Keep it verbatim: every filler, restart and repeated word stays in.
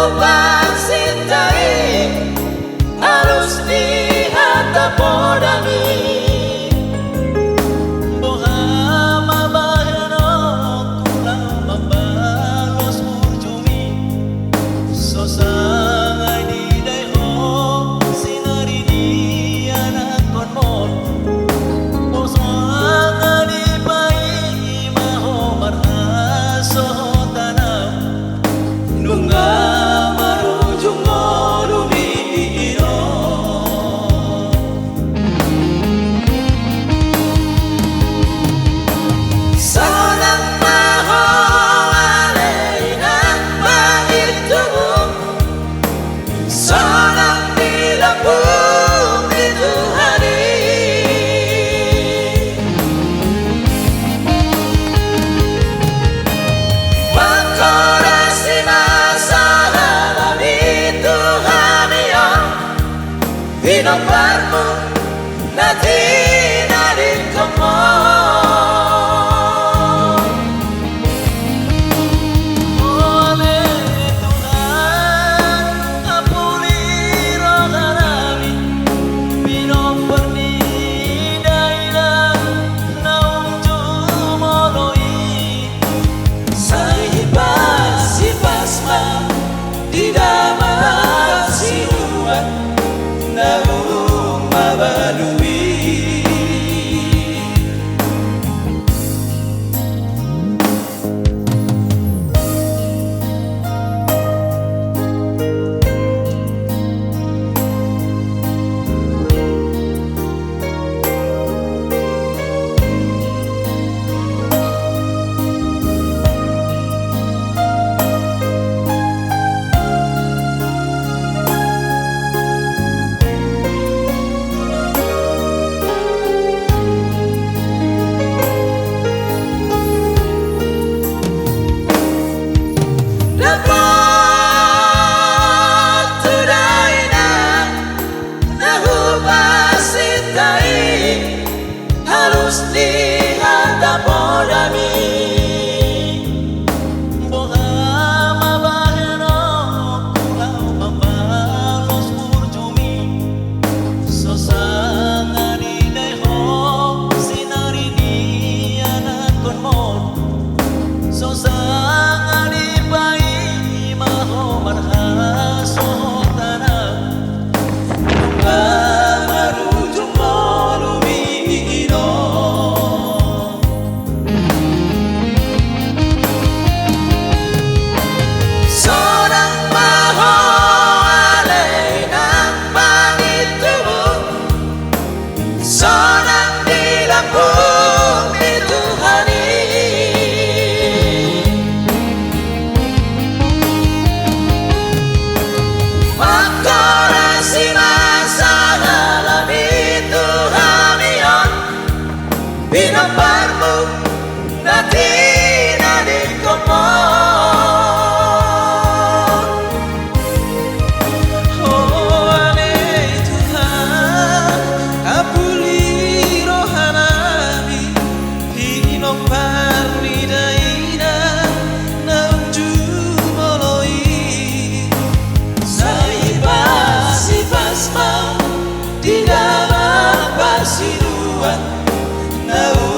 Pasinta i, alus ni hata podami. Boha ma bahenonku laho mambalos burjumi? So sanga didai ho sinari ni anakkonmon. Boha sanga dipaima ho marhasohotanam. Nunga marujung ngolu i, Inong. Sonang ma ho ale inang, mangido tubu. Sonang di lambung ni Tuhan i. Mangkorasi ma sahalami tu hami on, pinomparmu na tinadingkonmon. Ale Tuhan, apuli rohanami, pinompar ni dainang naung jumolo i. Sai hipas-hipas ma di damang sinuan naung mabalu i. Dapot tu dainang na hupasinta i, alus ni hata podami. Boha ma bahenonku laho mambalos burjumi? So sanga didai ho sinari ni anakkonmon. So sanga dipaima ho marhasohotanam. Nunga marujung ngolu i, Inong. Sonang ma ho ale inang, mangido tubu. Sonang di lambung ni Tuhan i. Mangkorasi ma sahalami tu hami on, pinomparmu na tinadingkonmon. O ale Tuhan, apuli rohanami, pinompar ni dainang naung jumolo i. Sai hipas-hipas ma di damang parsiduan naung